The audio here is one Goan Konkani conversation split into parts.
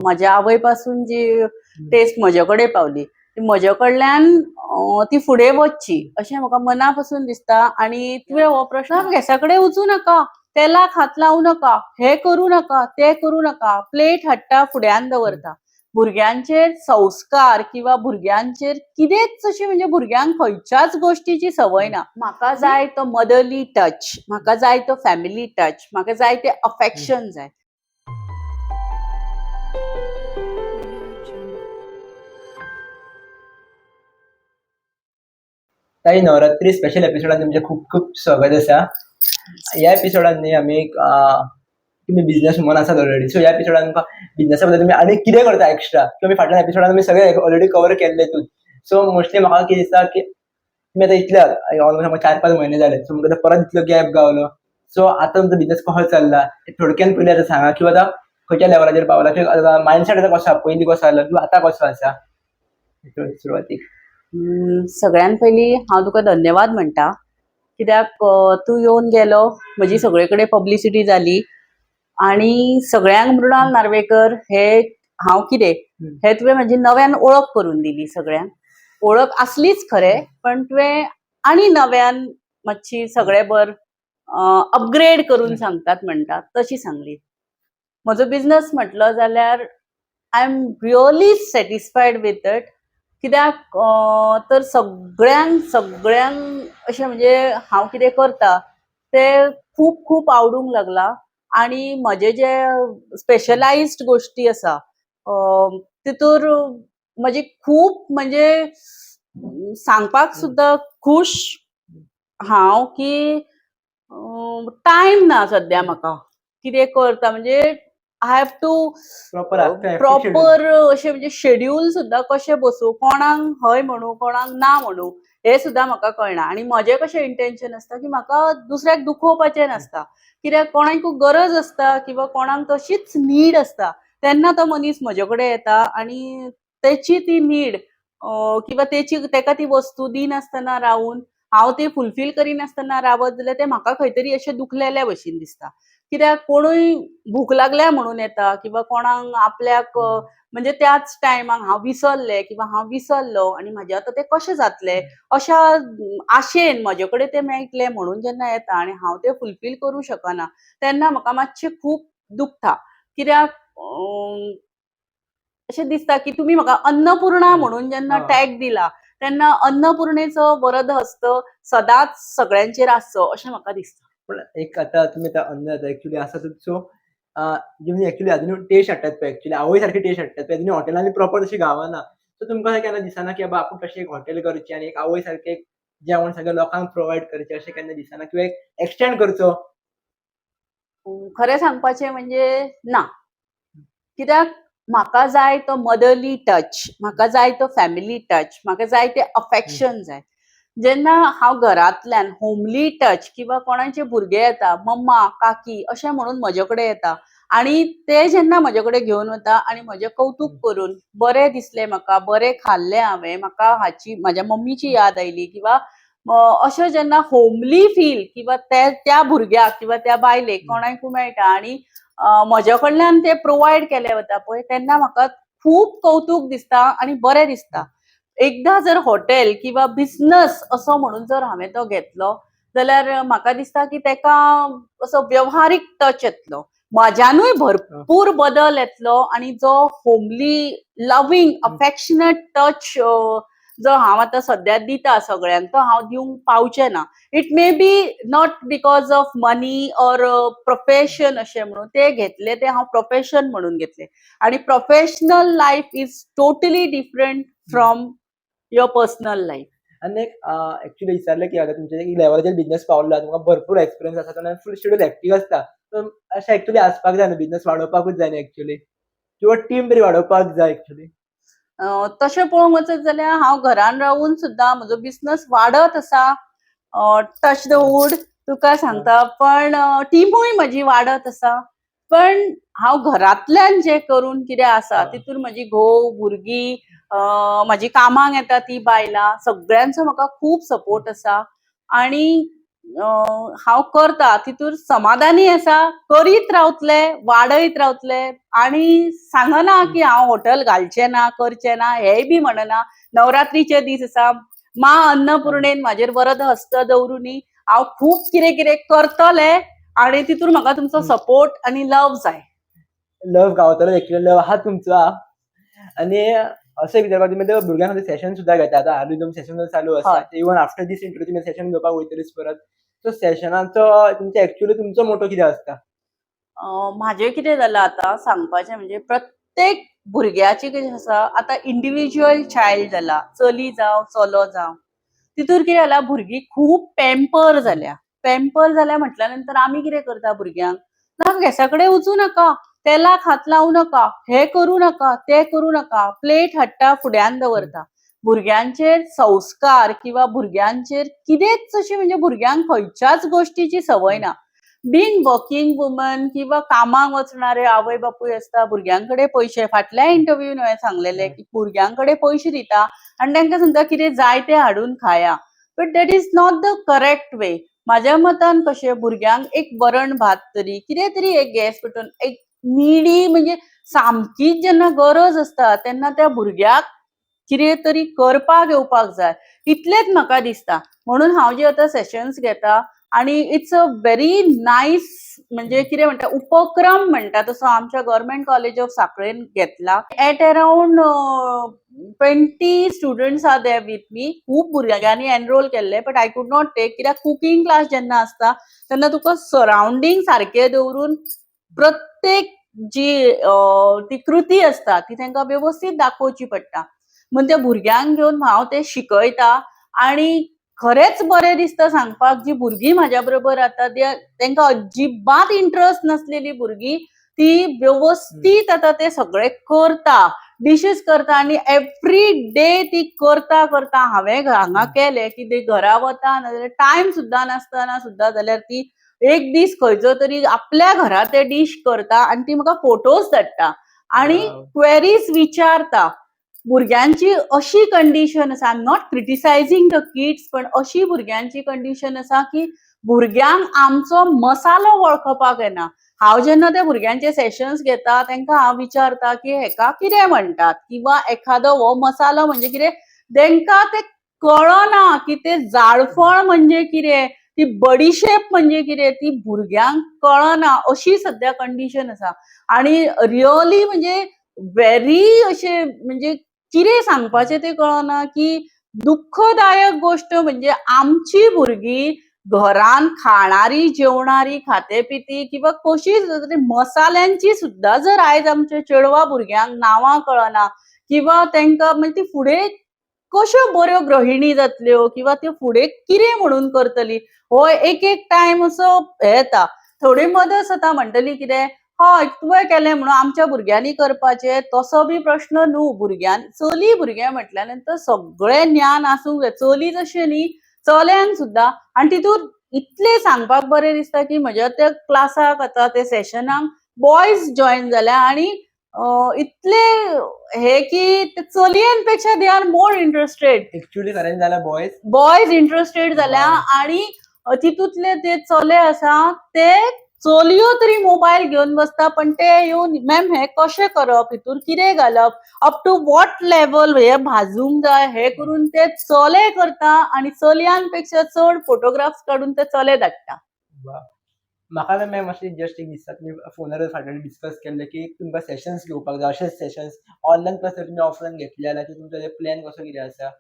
म्हज्या आवय पासून जी टेस्ट म्हजे कडेन पावली ती म्हजे कडल्यान ती फुडें वचची अशें म्हाका मना पासून दिसता. आनी तुवें हो प्रश्न गॅसा कडेन वचूं नाका, तेलाक हात लावं नाका, हें करूं नाका, तें करूं नाका, प्लेट हाडटा फुड्यान दवरता. भुरग्यांचेर संस्कार किंवा भुरग्यांचेर कितेंच अशें म्हणजे भुरग्यांक खंयच्याच गोश्टीची संवय ना. म्हाका जाय तो मदरली टच, म्हाका जाय तो फॅमिली टच, म्हाका जाय तें अफेक्शन जाय. ताई, नवरात्री स्पेशल एपिसोडान तुमचें खूब खूब स्वागत आसा. ह्या एपिसोडान न्ही आमी एक तुमी बिझनेस वुमन आसात ऑलरेडी, सो ह्या एपिसोडान तुमकां बिझनेसा बद्दल तुमी आनी कितें करता एक्स्ट्रा. तुमी फाटल्या एपिसोडान तुमी सगळें ऑलरेडी कवर केल्लेतूच. सो मोस्टली म्हाका कितें दिसता की तुमी आतां इतले ऑलमोस्ट 4-5 म्हयने जाले, सो तुमकां आतां परत इतलो गॅप गावलो. सो आतां तुमचो बिझनेस कसो चल्ला ते थोडक्यान पयलीं आतां सांगा, किंवा आतां खंयच्या लेवलाचेर पावला किंवा आतां मायंडसेट आतां कसो आसा, पयलीं कसो आसलो किंवा आतां कसो आसा, सुरवातीक. सगळ्यान पयलीं हांव तुका धन्यवाद म्हणटा, कित्याक तूं येवन गेलो, म्हजी सगळे कडेन पब्लिसिटी जाली आनी सगळ्यांक मृणाल नार्वेकर हे हांव कितें हे तुवें म्हजी नव्यान वळख करून दिली. सगळ्यांक वळख आसलीच खरें, पण तुवें आनी नव्यान मातशी सगळे बर अपग्रेड करून सांगतात म्हणटा तशी सांगली. म्हजो बिझनस म्हटलो जाल्यार I am really satisfied with it, कित्याक तर सगळ्यांक सगळ्यांक अशें म्हणजे हांव कितें करता तें खूब खूब आवडूंक लागलां. आनी म्हजे जे स्पेशलायज्ड गोश्टी आसा तितूर म्हजी खूब म्हणजे सांगपाक सुद्दां खूश हांव की टायम ना सद्या म्हाका कितें करता, म्हणजे I have to proper आसता. प्रॉपर अशें म्हणजे शेड्यूल सुद्दां कशें बसूं, कोणाक हय म्हणू कोणाक ना म्हणू हें सुद्दां म्हाका कळना. आनी म्हजें कशें इंटेन्शन आसता की म्हाका दुसऱ्याक दुखोवपाचें नासता, कित्याक कोणाकूय गरज आसता किंवा कोणाक तशीच नीड आसता तेन्ना तो मनीस म्हजे कडेन येता आनी तेची ती नीड किंवा तेची तेका ती वस्तू दिनासतना रावून हांव ती फुलफील करिनासतना रावत जाल्यार तें म्हाका खंय तरी अशें दुखलेल्या भशेन दिसता. कित्याक कोणूय भूक लागल्या म्हणून येता किंवा कोणाक आपल्याक म्हणजे त्याच टायमाक हांव विसरलें किंवा हांव विसरलो आनी म्हाजें आतां तें कशें जातलें अशा आशेन म्हजे कडेन तें मेळटलें म्हणून जेन्ना येता आनी हांव तें फुलफील करूं शकना तेन्ना म्हाका मातशें खूब दुखता. कित्याक अशें दिसता की तुमी म्हाका अन्नपूर्णा म्हणून जेन्ना टॅग दिला तेन्ना अन्नपूर्णेचो वरद हस्त सदांच सगळ्यांचेर आसचो अशें म्हाका दिसता. पण एक आतां तुमी आतां अन्न आतां एक्चुअली आसा, सो म्हणजे एक्चुअली अजून टेस्ट हाडटात पळय, एक्चुअली आवय सारकी टेस्ट हाडटात पळय, अजून हॉटेलांनी प्रॉपर तशी गावना. सो तुमकां अशें केन्ना दिसना की बाबा आपूण तशें एक हॉटेल करचें आनी एक आवय सारकें जेवण सगळ्या लोकांक प्रोवायड करचें, अशें केन्ना दिसना किंवा एक एक्सटेंड करचो? खरें सांगपाचें म्हणजे ना, कित्याक म्हाका जाय तो मदरली टच, म्हाका जाय तो फॅमिली टच, म्हाका जाय तें अफेक्शन जाय. जेन्ना हांव घरांतल्यान होमली टच किंवा कोणाचे भुरगे येता मम्मा काकी अशें म्हणून म्हजे कडेन येता आनी ते जेन्ना म्हजे कडेन घेवन वता आनी म्हजें कौतूक करून बरें दिसलें म्हाका, बरें खाल्लें हांवें, म्हाका हाची म्हाज्या मम्मीची याद आयली किंवा अशें जेन्ना होमली फील किंवा त्या भुरग्याक किंवा त्या बायलेक कोणाकूय मेळटा आनी म्हज्या कडल्यान ते प्रोवायड केले वता पळय तेन्ना म्हाका खूब कौतूक दिसता आनी बरें दिसता. एकदां जर हॉटेल किंवा बिझनस असो म्हणून जर हांवें तो घेतलो जाल्यार म्हाका दिसता की तेका असो वेव्हारीक टच येतलो, म्हाज्यानूय भरपूर बदल येतलो आनी जो होमली लवींग अफेक्शनेट टच जो हांव आतां सद्या दिता सगळ्यांक तो हांव दिवंक पावचें ना. It may be not because of money or profession अशें म्हणून ते घेतले, ते हांव प्रोफेशन म्हणून घेतले आनी professional life is totally different from your personal life. आनी एक एक्चुअली विचारलें की आतां तुमचे लेवलाचेर बिझनेस पावला, तुमकां भरपूर एक्सपिरियन्स आसा, फूल शेड्यूल एक्टीव आसता, सो अशें एक्चुअली आसपाक जाय न्हू, बिझनेस वाडोवपाकूच जाय न्हू एक्चुअली, किंवा टीम तरी वाडोवपाक जाय एक्चुअली. तशें पळोवंक वचत जाल्यार हांव घरान रावून सुद्दां म्हजो बिझनस वाडत आसा, टच the wood तुका सांगता, पण टिमूय म्हजी वाडत आसा. पण हांव घरांतल्यान जें करून कितें आसा तितून म्हजी घोव, भुरगीं, म्हजी कामाक येता ती बायलां, सगळ्यांचो म्हाका खूब सपोर्ट आसा. आनी हांव करता तितूर समाधानी आसा, करीत रावतले, वाडयत रावतले आणि सांगना की हांव हॉटेल घालचें ना, करचें ना, हेंय बी म्हणना. नवरात्रीचे दीस आसा, मा अन्नपूर्णेन म्हाजेर वरद हस्त दवरुनी, हांव खूब कितें कितें करतलें आणि तितूर म्हाका तुमचो सपोर्ट आनी लव जाय. लव गावतलो, एक्चुअली लव आहा तुमचो आहा. आनी अशें विचारपाक, तुमी ते भुरग्यां खातीर सेशन सुद्दां घेता आतां, हालीं तुमचें सेशन चालू आसा. इवन आफ्टर दीस इंटरव्यू तुमी सेशन घेवपाक वयतलीच परत. सो सेशनाचो तुमचे एक्चुअली तुमचो मोटो कितें आसता? म्हाजें कितें जालां आतां सांगपाचें म्हणजे, प्रत्येक भुरग्याची कशें आसा आतां, इंडिविज्युअल चायल्ड जाला, चली जावं चलो जावं, तितूर कितें जालां, भुरगीं खूब पॅम्पर जाल्या. पॅम्पर जाल्या म्हटल्या नंतर आमी कितें करता भुरग्यांक, ना गॅसा कडेन वचूं नाका, तेलाक हात लावूं नाका, हें करूं नाका, तें करूं नाका, प्लेट हाडटा फुड्यान दवरता. भुरग्यांचेर संस्कार किंवा भुरग्यांचेर कितेंच अशें म्हणजे भुरग्यांक खंयच्याच गोश्टीची संवय ना. बींग वर्किंग वुमन किंवा कामाक वचणारे आवय बापूय आसता, भुरग्यांकडे पयशे, फाटल्या इंटरव्यून हांवें सांगलेले की भुरग्यांकडे पयशे दिता आनी तांकां सांगता कितें जाय तें हाडून खाया, but that is not the correct way. म्हाज्या मतान कशें, भुरग्यांक एक वरण भात तरी कितें तरी, एक गॅस पेटोवन एक निडी, म्हणजे सामकीच जेन्ना गरज आसता तेन्ना त्या भुरग्याक कितें तरी करपाक येवपाक जाय, इतलेंच म्हाका दिसता. म्हणून हांव जे आतां सेशन्स घेता आणि it's a very nice, म्हणजे कितें म्हणटा, उपक्रम म्हणटा तसो आमच्या गव्हर्मेंट कॉलेज ऑफ साखळेन घेतला. At around 20 students are there with me. खूब भुरग्यांनी एनरोल केल्ले, but I could not take, कित्याक कुकींग क्लास जेन्ना आसता तेन्ना तुका सरावंडींग सारकें दवरून प्रत्येक जी ती कृती आसता ती तांकां वेवस्थीत दाखोवची पडटा. म्हूण त्या भुरग्यांक घेवन हांव ते शिकयता आणि खरेंच बरें दिसता सांगपाक, जी भुरगीं म्हाज्या बरोबर आतां तांकां अजिबात इंट्रस्ट नासलेली भुरगीं ती व्यवस्थीत आतां ते सगळे करता, डिशीज करता आनी एवरी डे ती करता करता, हांवें हांगा केलें की ते घरा वता, नाजाल्यार टायम सुद्दां नासतना सुद्दां जाल्यार ती एक दीस खंयचो तरी आपल्या घरा ते डीश करता आनी ती म्हाका फोटोज धाडटा आनी क्वेरीज विचारता. भुरग्यांची अशी कंडिशन आसा, I am not criticizing the kids, पण अशी भुरग्यांची कंडिशन आसा की भुरग्यांक आमचो मसालो वळखपाक येना. हांव जेन्ना त्या भुरग्यांचे सेशन्स घेता, तांकां हांव विचारता की हेका कितें म्हणटात किंवा एखादो हो मसालो म्हणजे कितें, तांकां ते कळना की ते जाळफळ म्हणजे कितें, ती बडिशेप म्हणजे कितें, ती भुरग्यांक कळना. अशी सद्या कंडिशन आसा आणि रियली म्हणजे व्हेरी अशें, म्हणजे कितें सांगपाचें तें कळना की दुख्खदायक गोश्ट म्हणजे आमची भुरगीं घरान खाणारी जेवणारी, खाते पिती किंवा कशी तरी मसाल्यांची सुद्दां जर आयज आमच्या चेडवा भुरग्यांक नांवां कळना किंवा तांकां म्हणजे ती फुडें कश्यो बऱ्यो गृहिणी जातल्यो किंवा त्यो फुडें कितें म्हणून करतली, हो एक एक टायम असो हे येता. थोडी मदर्स आतां म्हणटली, कितें, हय, तुवें केलें म्हणून आमच्या भुरग्यांनी करपाचें? तसो बी प्रश्न न्हू. भुरग्यान, चली भुरगें म्हटल्या नंतर सगळें ज्ञान आसूंक जाय, चलीच अशें न्ही, चल्यांक सुद्दां. आनी तितून इतलें सांगपाक बरें दिसता की म्हज्या त्या क्लासाक आतां ते सेशनाक बॉयज जॉयन जाल्या आनी इतले हे की ते चलयांपेक्षा they are more interested. Actually खरें जाल्यार बॉयज बॉयज इंट्रस्टेड जाल्या आणि तितूंतले ते चले आसा, ते चलयो तरी मोबायल घेवन बसता, पण ते येवन, मॅम, हे कशें करप, हितून कितें घालप, अप टू what level हे भाजूंक जाय, हे करून ते चले करता आणि चलयांपेक्षा चड फोटोग्राफ्स काडून ते चले धाडटा. म्हाका ना मॅम अशें जस्ट एक दिसता, तुमी फोनार फाटल्यान डिस्कस केल्ले की तुमकां सेशन्स घेवपाक जाय. अशेच सेशन्स ऑनलायन प्लस तुमी ऑफलायन घेतले जाल्यार तुमचो प्लॅन कसो कितें आसा?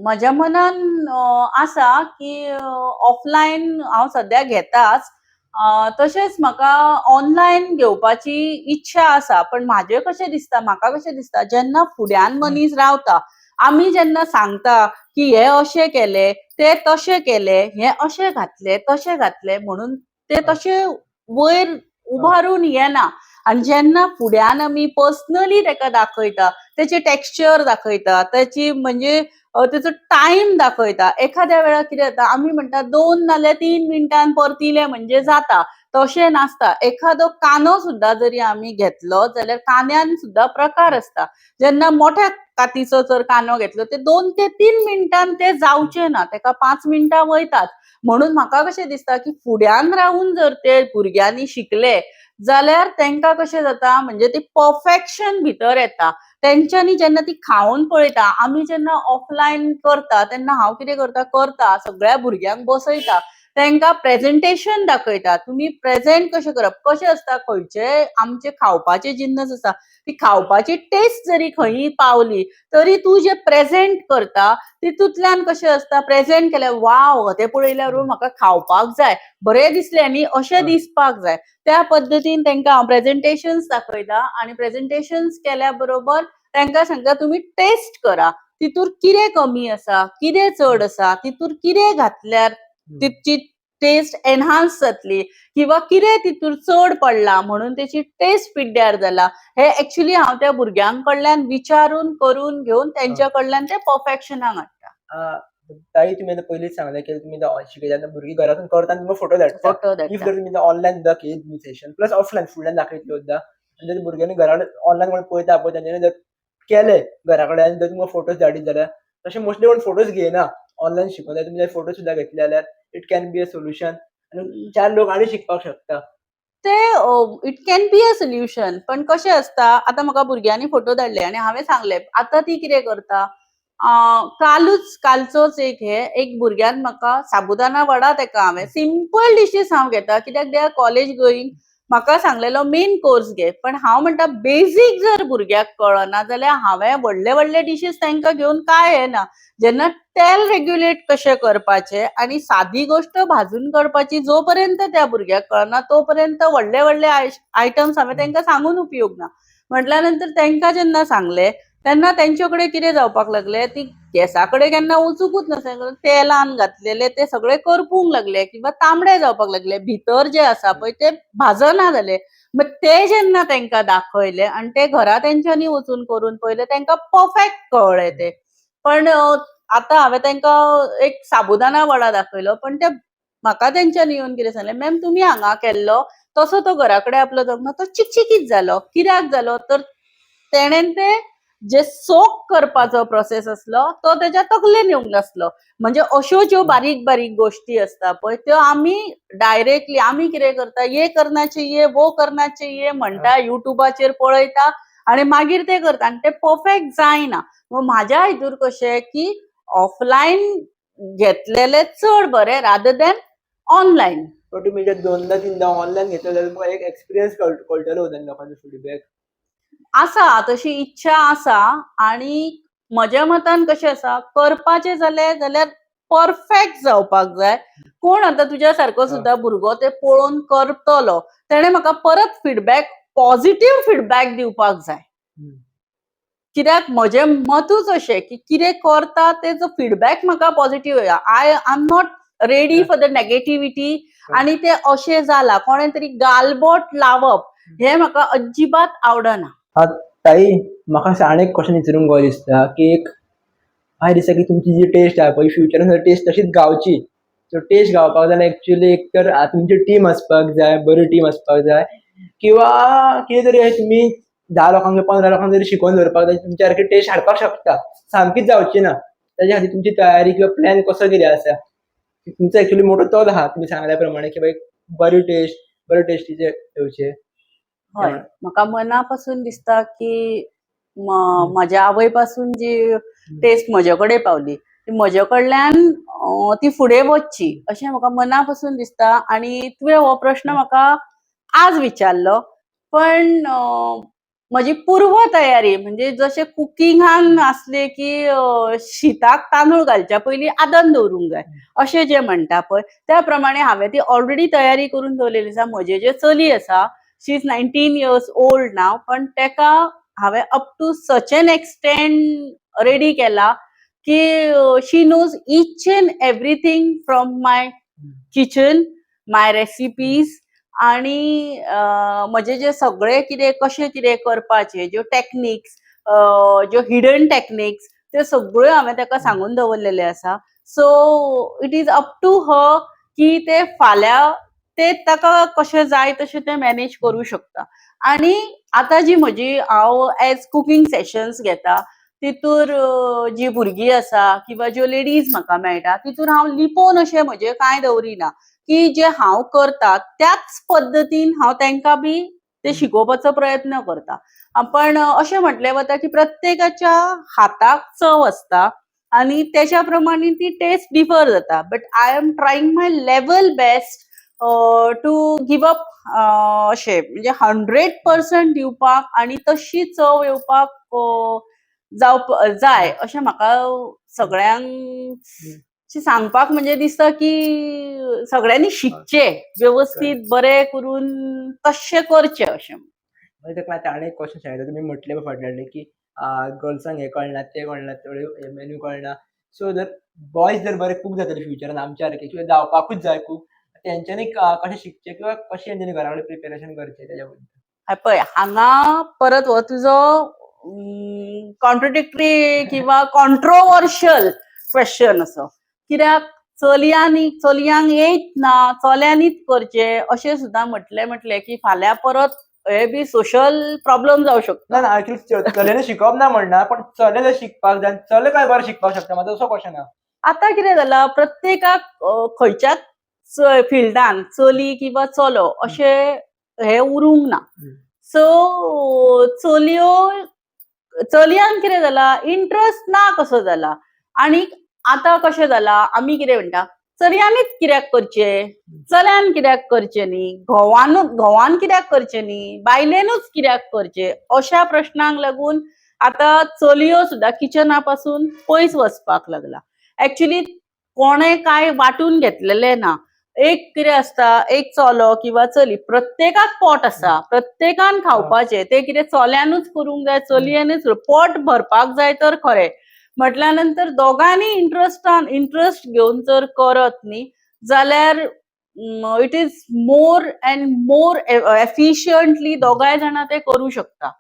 म्हज्या मनान आसा की ऑफलायन हांव सद्या घेताच, तशेंच म्हाका ऑनलायन घेवपाची इच्छा आसा. पण म्हाजें कशें दिसता, म्हाका कशें दिसता, जेन्ना फुड्यान मनीस रावता, आमी जेन्ना सांगता की हे अशें केलें, ते तशें केलें, हें अशें घातलें, तशें घातलें म्हणून ते तशें वयर उबारून येना. आनी जेन्ना फुड्यान आमी पर्सनली ताका दाखयता, तेचे टॅक्स्चर दाखयता, तेची म्हणजे तेचो टायम दाखयता. एखाद्या वेळार कितें जाता, आमी म्हणटा 2 नाल्यार 3 मिनटान परतिले म्हणजे जाता. तशें नासता. एखादो कांदो सुद्दां जरी आमी घेतलो जाल्यार कांद्यान सुद्दां प्रकार आसता. जेन्ना मोठ्या कातीचो जर कांदो घेतलो ते 2 ते 3 मिनटान ते जावचे ना, तेका 5 मिनटां वयतात. म्हणून म्हाका कशें दिसता की फुड्यान रावून जर ते भुरग्यांनी शिकले जाल्यार तांकां कशें जाता, म्हणजे ती परफेक्शन भितर येता. तेंच्यांनी जेन्ना ती खावन पळयता, आमी जेन्ना ऑफलायन करता तेन्ना हांव कितें करता, करता सगळ्या भुरग्यांक बसयता, तांकां प्रेजेंटेशन दाखयता, तुमी प्रेजेंट कशें करप. कशें आसता, खंयचे आमचे खावपाचे जिन्नस आसा, ती खावपाची टेस्ट जरी खंयी पावली तरी तूं जे प्रेजेंट करता तितूंतल्यान कशें आसता, प्रेजेंट केल्यार वाव, तें पळयल्यार म्हाका खावपाक जाय, बरें दिसलें न्ही, अशें दिसपाक जाय. त्या पद्दतीन तांकां हांव प्रेजेंटेशन्स दाखयता आनी प्रेजेंटेशन्स केल्या बरोबर तांकां सांगता तुमी टेस्ट करा, तितूर कितें कमी आसा, कितें चड आसा, तितूर कितें घातल्यार तिची टेस्ट एनहान्स जातली किंवा कितें तितूर चड पडला म्हणून तेची टेस्ट पिड्ड्यार जाला. हे एक्चुली हांव त्या भुरग्यां कडल्यान विचारून करून घेवन तेंच्या कडल्यान ते परफेक्शनाक हाडटा. ताई, तुमी आतां पयलींच सांगलें की तुमी शिकयता तेन्ना भुरगीं घरातून करता आनी तुमकां फोटो धाडटा. फोटो if धाडटा. जर तुमी ऑनलायन सुद्दां केली सेशन प्लस ऑफलायन फुडल्यान दाखयतली सुद्दां आनी जर भुरग्यांनी घरा ऑनलायन कोण पळयता पळय तेंच्यांनी जर केले घरा कडेन आनी जर तुमकां फोटोज धाडीत जाल्यार, तशें मोस्टली कोण फोटोज घेयना ऑनलायन शिकून, जाल्यार तुमी जर फोटो सुद्दां घेतले जाल्यार it can be a solution आनी चार लोक आनी शिकपाक शकता. ते it can be a solution, पण कशें आसता, आतां म्हाका भुरग्यांनी फोटो धाडले आनी हांवें सांगलें, आतां ती कितें करता, कालूच कालचोच एक हे एक भुरग्यान म्हाका साबुदाना वडा, तेका हांवें सिंपल डिशीस हांव घेता कित्याक they are college going. म्हाका सांगलेलो मेन कोर्स घे, पण हांव म्हणटा बेजीक जर भुरग्याक कळना जाल्यार हांवें व्हडले व्हडले डिशीस तांकां घेवन काय येना. जेन्ना तेल रेग्युलेट कशें करपाचें आनी सादी गोश्ट भाजून करपाची जो पर्यंत त्या भुरग्याक कळना तो पर्यंत व्हडले व्हडले आयटम्स हांवें तांकां सांगून उपयोग ना. म्हटल्या नंतर तांकां जेन्ना सांगलें तेन्ना तेंचे कडेन कितें जावपाक लागलें, ती गॅसा कडेन केन्ना वचुंकूच नासलें, तेलान घातलेले ते सगळे करपूंक लागले किंवा तांबडे जावपाक लागले, भितर जे आसा पळय ते भाजना जाले. मग ते जेन्ना तांकां दाखयले आनी ते घरा तेंच्यांनी वचून करून पळयले, तांकां परफेक्ट कळ्ळें ते. पण आतां हांवें तांकां एक साबुदाना वडा दाखयलो, पण ते म्हाका तेंच्यांनी येवन कितें सांगलें, मॅम तुमी हांगा केल्लो तसो तो घरा कडेन आपलो जमना, तो चिकचिकीत जालो. कित्याक जालो तर तेणेन ते जे सोक करपाचो प्रोसेस आसलो तो तेच्या तकलेन येवंक नासलो. म्हणजे अश्यो ज्यो बारीक बारीक गोश्टी आसता पळय त्यो आमी डायरेक्टली आमी कितें करता, ये करना चाहिए वो करना चाहिए म्हणटा, युट्यूबाचेर पळयता आनी मागीर ते करता आनी ते परफेक्ट जायना. म्हाज्या हितूर कशें की ऑफलायन घेतलेले चड बरें रादर दॅन ऑनलायन. पण तुमी जर दोनदा तिनदा ऑनलायन घेतले जाल्यार तुमकां एक एक्सपिरियन्स कळटलो लोकांचो फिडबॅक. आसा तशी इच्छा आसा आनी म्हज्या मतान कशें आसा, करपाचें जालें जाल्यार परफेक्ट जावपाक जाय. कोण आतां तुज्या सारको सुद्दां भुरगो ते पळोवन करतलो, तेणें म्हाका परत फिडबॅक, पॉझिटिव्ह फिडबॅक दिवपाक जाय. कित्याक म्हजें मतूच अशें की कितें करता तेजो फिडबॅक म्हाका positive. I am not ready for the negativity. आनी ते अशें जाला कोणें तरी गालबोट लावप हें म्हाका अजिबात आवडना. ताई, म्हाका आनी एक क्वेश्चन विचारूंक गो दिसता की एक म्हाका दिसता की तुमची जी टेस्ट आहा पळय फ्युचरान टेस्ट तशीच गावची. सो टेस्ट गावपाक जाल्यार एक्चुअली एक तर तुमची टीम आसपाक जाय, बरी टीम आसपाक जाय किंवा कितें तरी तुमी 10 लोकांक 15 लोकांक तरी शिकोवन दवरपाक जाय, तुमच्या सारकी टेस्ट हाडपाक शकता. सामकीच जावची ना, ताच्या खातीर तुमची तयारी किंवा प्लॅन कसो कितें आसा? तुमचो एक्चुअली मोटो तोच आहा तुमी सांगल्या प्रमाणे की बाई बरी टेस्ट, बरे टेस्टीचे येवचे. हय, म्हाका मना पासून दिसता की म्हज्या आवय पासून जी टेस्ट म्हजे कडेन पावली ती म्हजे कडल्यान ती फुडें वचची अशें म्हाका मना पासून दिसता. आनी तुवें हो प्रश्न म्हाका आज विचारलो, पण म्हजी पूर्व तयारी म्हणजे जशें कुकिंगान आसलें की शिताक तांदूळ घालच्या पयलीं आदन दवरूंक जाय अशें जें म्हणटा पळय त्या प्रमाणे हांवें ती ऑलरेडी तयारी करून दवरलेली आसा. म्हजें जें चली आसा, she is 19 years old now, पण तेका हांवें up to such an extent ready केला की she knows each and everything from my kitchen, my recipes आणि म्हजे जे सगळे कितें कशें कितें करपाचें ज्यो टॅक्निक्स, ज्यो हिडन टॅक्निक्स, त्यो सगळ्यो हांवें ताका सांगून दवरलेले आसा. So it is up to her की ते फाल्यां ते ताका कशें जाय तशें ते मॅनेज करूं शकता. आनी आतां जी म्हजी हांव एज कुकींग सेशन्स घेता, तितूर जी भुरगीं आसा किंवा ज्यो लेडीज म्हाका मेळटा, तितूर हांव लिपोवन अशें म्हजें कांय दवरिना, की जें हांव करता त्याच पद्दतीन हांव तांकां बी ते शिकोवपाचो प्रयत्न करता. पण अशें म्हटलें वता की प्रत्येकाच्या हाताक चव आसता आनी तेच्या प्रमाणे ती टेस्ट डिफर जाता, but I am trying my level best to give up, अशें म्हणजे 100% दिवपाक आनी तशी चव येवपाक जावप जाय अशें म्हाका सगळ्यांक सांगपाक म्हणजे दिसता की सगळ्यांनी शिकचें वेवस्थीत बरें करून, तशें करचें अशें. मागीर ताका आतां आनी एक क्वेश्चन सांगितलें तुमी, म्हटलें फाटल्यान की गर्ल्सांक हें कळना, तें कळना, थोडे मेन्यू कळना. सो जर बॉयज जर बरे कूक जातले फ्युचरान आमच्या सारके किंवा जावपाकूच जाय कूक, तेंच्यांनी कशें शिकचें किंवा कशें तेंच्यांनी घरा कडेन प्रिपेरेशन करचें तेच्या बद्दल? पळय, हांगा परत हो तुजो कॉन्ट्रडिक्टरी किंवा कॉन्ट्रोवर्शियल क्वेश्चन असो, कित्याक चलयांनी, चलयांक येयत ना, चल्यांनीच करचें अशें सुद्दां म्हटलें की फाल्यां परत हे बी सोशल प्रॉब्लम जावं शकता. ना ना, एक्चुअली चल्यांनी शिकप ना म्हणना, पण चले जर शिकपाक जाय, चले काय बरें शिकपाक शकता, म्हाजो असो क्वेश्चन आहा. आतां कितें जाला, प्रत्येकाक खंयच्याच फिल्डान चली किंवा चलो अशें हे उरूंक ना. सो चलयो, चलयांक कितें जाला, इंट्रस्ट ना कसो जाला. आनी आतां कशें जाला, आमी कितें म्हणटा, चलयांनीच कित्याक करचें, चल्यान कित्याक करचें न्ही, घोवानूच, घोवान कित्याक करचें न्ही, बायलेनूच कित्याक करचें, अश्या प्रश्नांक लागून आतां चलयो सुद्दां किचना पासून पयस वचपाक लागला. एक्चुली कोणें कांय वांटून घेतलेलें ना. एक कितें आसता, एक चलो किंवा चली, प्रत्येकाक पोट आसा, प्रत्येकान खावपाचें. तें कितें चल्यानूच करूंक जाय, चलयेनूच, पोट भरपाक जाय तर खरें म्हटल्या नंतर दोगांनी इंट्रस्टान, इंट्रस्ट घेवन जर करत न्ही जाल्यार it is more and more efficiently दोगांय जाणां ते करूं शकता.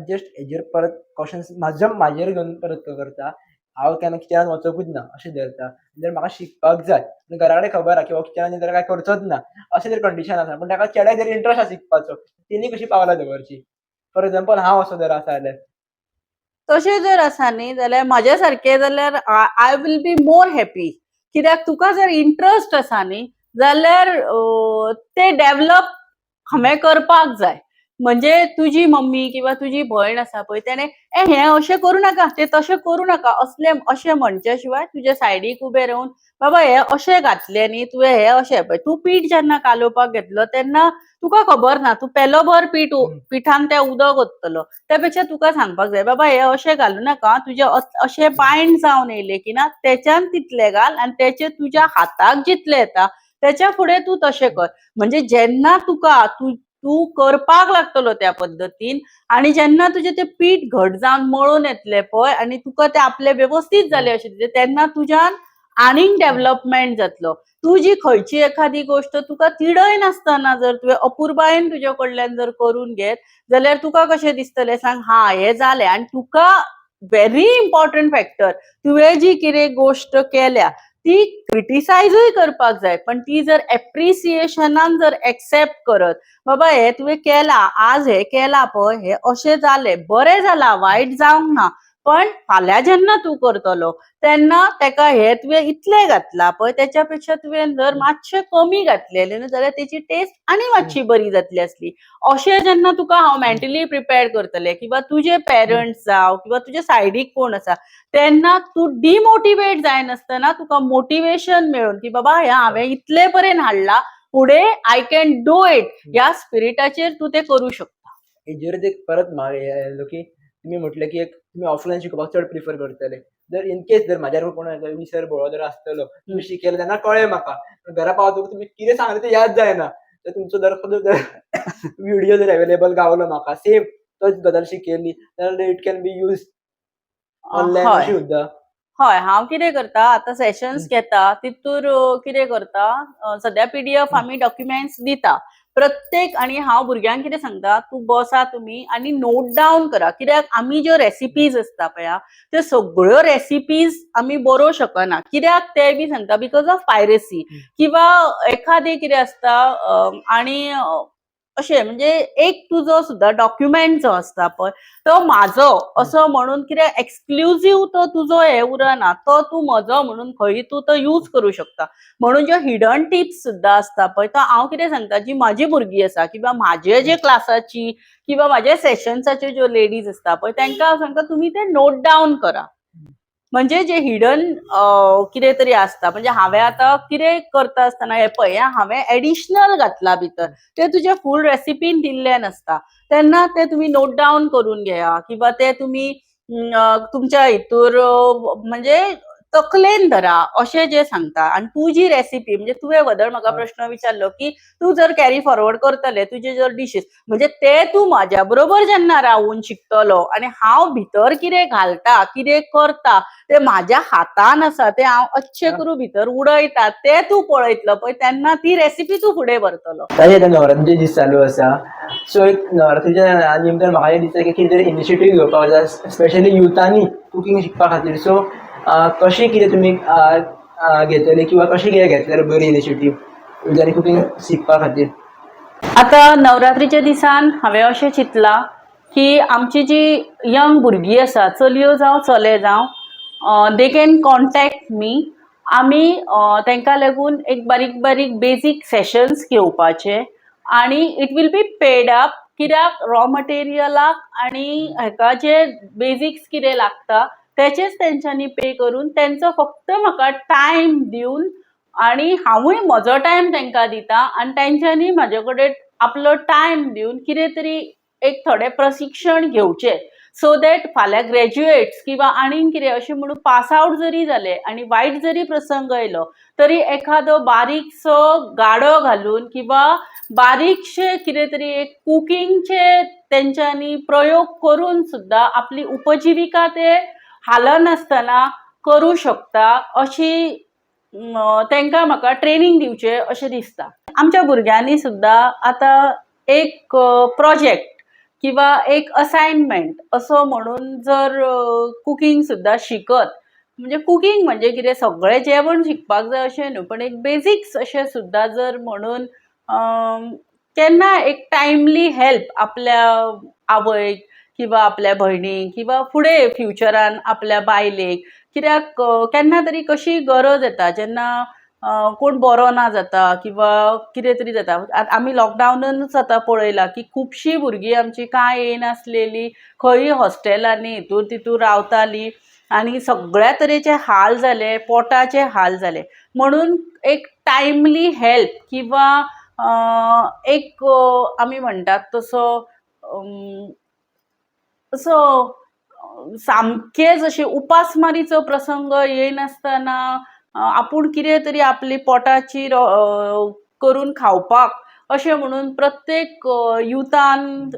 जस्ट हेजेर परत क्वेश्चन म्हाजो म्हाजेर घेवन परत करता. हांव केन्ना किचनान वचकूच ना अशें धरता, जर म्हाका शिकपाक जाय आनी घरा कडेन खबर आहा की हो किचनान जाल्यार कांय करचोच ना अशें जर कंडिशन आसा, पूण ताका चेड्याक जर इंट्रस्ट आसा शिकपाचो, तेणी कशी पावलां दवरची? फॉर एग्जाम्पल हांव असो जर आसा जाल्यार? तशें जर आसा न्ही जाल्यार, म्हाज्या सारकें जाल्यार I will be more happy, कित्याक तुका जर इंट्रस्ट आसा न्ही जाल्यार ते डेवलप हांवें करपाक जाय. म्हणजे तुजी मम्मी किंवा तुजी भयण आसा पळय, तेणें ए हें अशें करूं नाका, तें तशें करूं नाका, असलें अशें म्हणच्या शिवाय तुज्या सायडीक उबें रावन, बाबा हें अशें घातलें न्ही तुवें, हें अशें. पळय, तूं पीठ जेन्ना कालोवपाक घेतलो तेन्ना तुका खबर ना तूं पेलोभर पीठ पिठान तें उदक ओत्तलो. त्या पेक्षा तुका सांगपाक जाय, बाबा हें अशें घालूं नाका, तुजें अशें बायंड जावन येयलें की ना तेच्यान तितलें घाल आनी तेचें तुज्या हाताक जितलें येता तेच्या फुडें तूं तशें कर. म्हणजे जेन्ना तुका तूं तूं करपाक लागतलो त्या पद्दतीन आनी जेन्ना तुजें तें पीठ घट जावन मळून येतलें पळय आनी तुका तें आपलें वेवस्थीत जालें अशें दिसता, तेन्ना तुज्यान आनीक डेवलपमेंट जातलो. तूं जी खंयची एखादी गोश्ट तुका तिडय नासतना जर तुवें अपुरबायेन तुज्या कडल्यान जर करून घेत जाल्यार तुका कशें दिसतलें सांग, हा हें जालें. आनी तुका व्हेरी इम्पॉर्टंट फॅक्टर, तुवें जी कितें गोश्ट केल्या ती क्रिटिसायजूय करपाक जाय, पण ती जर एप्रिसिएशनान जर एक्सेप्ट करत, बाबा हें तुवें केलां आज, हें केलां पळय, हें अशें जालें, बरें जालां, वायट जावंक ना, पण फाल्यां जेन्ना तूं करतलो तेन्ना तेका हें तुवें इतलें घातलां पळय, तेच्या पेक्षा तुवें जर मातशें कमी घातलेलें न्हू जाल्यार तेची टेस्ट आनी मातशी बरी जातली आसली, अशें जेन्ना तुका हांव मेंटली प्रिपेर करतलें किंवा तुजे पेरंट्स जावं किंवा तुजे सायडीक कोण आसा, तेन्ना तूं डिमोटिवेट जायनासतना तुका मोटिवेशन मेळून की बाबा हें हांवें इतले पर्यंत हाडलां, फुडें I can do it, ह्या स्पिरिटाचेर तूं तें करूं शकता. हेजेर एक परत म्हाका हें आयलो की तुमी म्हटलें की एक तुमी ऑफलायन शिकोवपाक चड प्रिफर करतले. जर इन केस जर म्हाज्या कोण विसर भोळो जर आसतलो, तुमी शिकयलें तेन्ना कळ्ळें म्हाका, पूण घरा पावतकूच तुमी कितें सांगलें तें याद जायना, तर तुमचो जर विडियो जर अवेलेबल गावलो म्हाका, सेम तोच गजाल शिकयली जाल्यार it can be use online अशी सुद्दां. हय, हांव कितें करता, आतां सेशन्स घेता तितूर कितें करता, सद्या पीडीएफ आमी डॉक्युमेंट्स दिता. प्रत्येक आणि हांव भुरग्यांक कितें सांगता, तूं बसा तुमी आनी नोट डावन करा, कित्याक आमी ज्यो रेसिपीज आसता पळया त्यो सगळ्यो रेसिपीज आमी बरोवंक शकना. कित्याक ते बी सांगता, because of piracy किंवा एखादें कितें आसता आणि अशें म्हणजे एक तुजो सुद्दां डॉक्युमेंट जो आसता पळय तो म्हाजो असो म्हणून कितें एक्सक्लुजीव तो तुजो हे उरना, तो तूं म्हजो म्हणून खंय तूं तो यूज करूं शकता. म्हणून ज्यो हिडन टिप्स सुद्दां आसता पळय, तो हांव कितें सांगता, जी म्हाजी भुरगीं आसा किंवा म्हाजे जे क्लासाची किंवा म्हाज्या सेशन्साच्यो ज्यो लेडीज आसता पळय तांकां हांव सांगता, तुमी ते नोट डावन करा. म्हणजे जे हिडन कितें तरी आसता, म्हणजे हांवें आतां कितें करता आसतना हें पळय हांवें एडिशनल घातलां भितर, तें तुज्या फूल रेसिपीन दिल्लें नासता, तेन्ना तें तुमी नोट डावन करून घेया किंवा तें तुमी तुमच्या हितूर म्हणजे तकलेन धरा अशें जें सांगता. आनी तूं जी रेसिपी म्हणजे तुवें व्हदळ म्हाका प्रश्न विचारलो की तूं जर कॅरी फॉरवर्ड करतलें तुजे जर डिशीज, म्हणजे ते तूं म्हाज्या बरोबर जेन्ना रावून शिकतलो आनी हांव भितर कितें घालता कितें करता ते म्हाज्या हातान आसा, ते हांव अच्छे करून भितर उडयता ते तूं पळयतलो पळय, तेन्ना ती रेसिपी तूं फुडें व्हरतलो. ताजे आतां नवरात्रीचे दीस चालू आसा, सो एक नवरात्रीच्या निमतान म्हाका हें दिसता की कितें तरी इनिशिएटीव घेवपाक जाय, स्पेशली युथांनी कुकींग शिकपा खातीर. सो कशें कितें तुमी घेतले किंवा कशें कितें घेतल्यार बरी इनिशिएटीव युथांनी कुकींग शिकपा खातीर? आतां नवरात्रीच्या दिसान हांवें अशें चिंतलां की आमची जी यंग भुरगीं आसा, चलयो जावं चले जावं, they can contact मी. आमी तांकां लागून एक बारीक बारीक बेजीक सेशन्स घेवपाचे आनी it will be paid up, कित्याक रॉ मटेरियलाक आनी हेका जे बेजिक्स कितें लागता तेचेच तेंच्यांनी पे करून तेंचो फक्त म्हाका टायम दिवन आनी हांवूय म्हजो टायम तांकां दिता आनी तेंच्यांनी म्हाजे कडेन आपलो टायम दिवन कितें तरी एक थोडें प्रशिक्षण घेवचें, सो that फाल्यां ग्रेज्युएट्स किंवा आनीक कितें अशें म्हणून पास आवट जरी जाले आनी वायट जरी प्रसंग येयलो तरी एखादो बारीकसो गाडो घालून किंवा बारीकशें कितें तरी एक कुकींगचे तेंच्यांनी प्रयोग करून सुद्दां आपली उपजिविका ते हालनासतना करूं शकता, अशी तांकां म्हाका ट्रेनींग दिवचें अशें दिसता. आमच्या भुरग्यांनी सुद्दां आतां एक प्रोजेक्ट किंवा एक असायनमेंट असो म्हणून जर कुकींग सुद्दां शिकत, म्हणजे कुकींग म्हणजे कितें सगळें जेवण शिकपाक जाय अशें न्हू, पण एक बेजिक्स अशें सुद्दां जर म्हणून केन्ना एक टायमली हेल्प आपल्या आवयक किंवा आपल्या भयणीक किंवा फुडें फ्युचरान आपल्या बायलेक, कित्याक केन्ना तरी कशी गरज येता जेन्ना कोण बरो ना जाता किंवा कितें तरी जाता. आतां आमी लॉकडावनानूच आतां पळयलां की खुबशीं भुरगीं आमचीं कांय येयनासलेलीं, खंय हॉस्टेलांनी हितूर तितूर रावतालीं आनी सगळ्या तरेचे हाल जाले, पोटाचे हाल जाले. म्हणून एक टायमली हेल्प किंवा एक आमी म्हणटात तसो असो सामकेच अशे उपासमारीचो प्रसंग येयनासतना आपूण कितें तरी आपली पोटाची करून खावपाक अशें म्हणून प्रत्येक युथान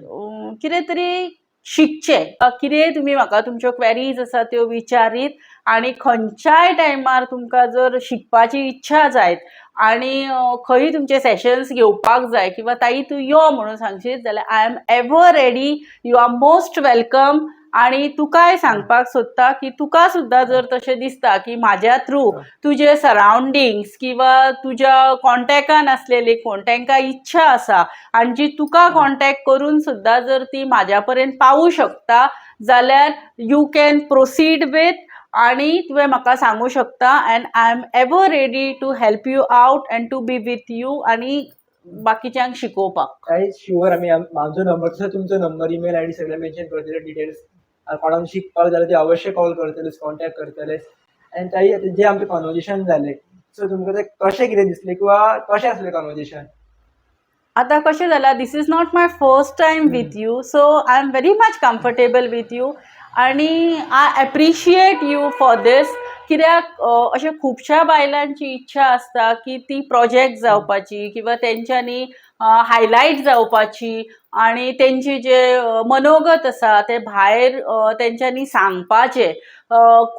कितें तरी शिकचें. कितेंय तुमी म्हाका तुमच्यो क्वेरीज आसा त्यो विचारीत आनी खंयच्याय टायमार तुमकां जर शिकपाची इच्छा जायत आनी खंय तुमचे सेशन्स घेवपाक जाय किंवा ताई तूं यो म्हणून सांगशीत जाल्यार I am ever ready, you are most welcome. आनी तुकाय सांगपाक सोदता की तुका सुद्दां जर तशें दिसता की म्हाज्या थ्रू तुजे सरावंडिंग्स किंवा तुज्या कॉन्टेक्टान आसलेले कोण तांकां इच्छा आसा आनी जी तुका कॉन्टेक्ट करून सुद्दां जर ती म्हाज्या पर्यंत पावूं शकता जाल्यार you can proceed with आनी तुवें म्हाका सांगू शकता and I am ever ready to help you out and to be with you आनी बाकीच्यांक शिकोवपाक. काय शुअर, आमी आमचो नंबर तसो तुमचो नंबर, ईमेल आयडी सगळें मेन्शन करतले, डिटेल्स. कोणाक शिकपाक जाल्यार ते अवश्य कॉल करतलेच, कॉन्टेक्ट करतलेच. आनी ताई, आतां जें आमचें कॉन्वर्जेशन जालें, सो तुमकां तें कशें कितें दिसलें किंवा कशें आसलें कॉन्वर्जेशन? आतां कशें जालां, this is not my first time with you, so I am very much comfortable with you आनी I appreciate you for this, कित्याक अशें खुबश्या बायलांची इच्छा आसता की ती प्रोजेक्ट जावपाची किंवा तेंच्यांनी हायलायट जावपाची. आणि तेंची जे मनोगत आसा ते भायर तेंच्यांनी सांगपाचें.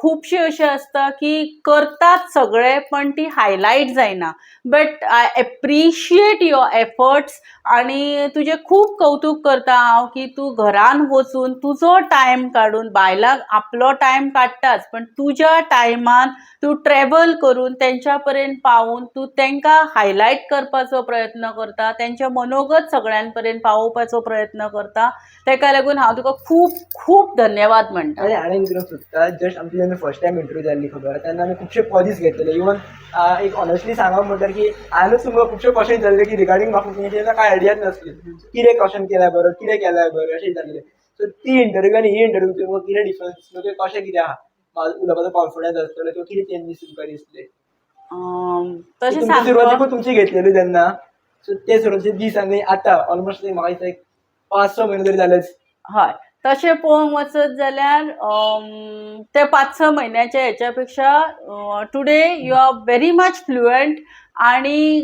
खुबशे अशें आसता की करतात सगळे पण ती हायलायट जायना, but I appreciate your efforts आणि तुजें खूब कौतूक करता हांव की तूं घरान वचून तुजो टायम काडून, बायलांक आपलो टायम काडटाच पण तुज्या टायमान तूं ट्रॅवल करून तेंच्या पर्यंत पावून तूं तेंकां हायलायट करपाचो प्रयत्न करता, तेंचें मनोगत सगळ्यां पर्यंत पावोवपाचो प्रयत्न करता. तेका लागून हांव तुका खूब खूब धन्यवाद म्हणटा. आनी हांवें कितें सोदता, जस्ट आमची जेन्ना फर्स्ट टायम इंटरव्यू जाल्ली खबर तेन्ना आमी खुबशे पॉजीस घेतलेले. इवन एक ऑनेस्टली सांगप म्हणल्यार की हांवेंच तुमकां खुबशे क्वेश्चन विचारले की रिगार्डींग म्हाका तुमचे तेन्ना कांय आयडियाच नासली, कितें क्वेश्चन केल्यार बरो, कितें केल्यार बरें अशें विचारलें. सो ती इंटरव्यू आनी ही इंटरव्यू तुमकां कितें डिफरन्स दिसलो किंवा कशें कितें आहा, उलोवपाचो कॉन्फिडन्स आसतलो किंवा कितें चेंजीस तुमकां दिसले? तशें तुमची सांगपाक सुरवातीकूच तुमची घेतलेली तेन्ना, सो ते सुरवातीचे दीस आनी आतां ऑलमोस्ट म्हाका दिसता एक 5-6 म्हयने तरी जालेच. हय, तशें पळोवंक वचत जाल्यार ते 5-6 म्हयन्याच्या हेच्या पेक्षा today you are very much fluent आणि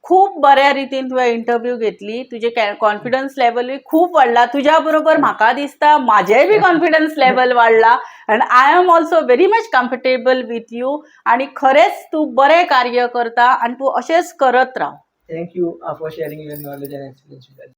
खूब बऱ्या रितीन तुवें इंटरव्यू घेतली. तुजें कॉन्फिडन्स लेवलूय खूब वाडला. तुज्या बरोबर म्हाका दिसता म्हाजेंय बी कॉन्फिडन्स लेवल वाडला and I am also very much comfortable with you. आणि खरेंच तूं बरें कार्य करता आनी तूं अशेंच करत राव. Thank you for sharing your knowledge and experience with.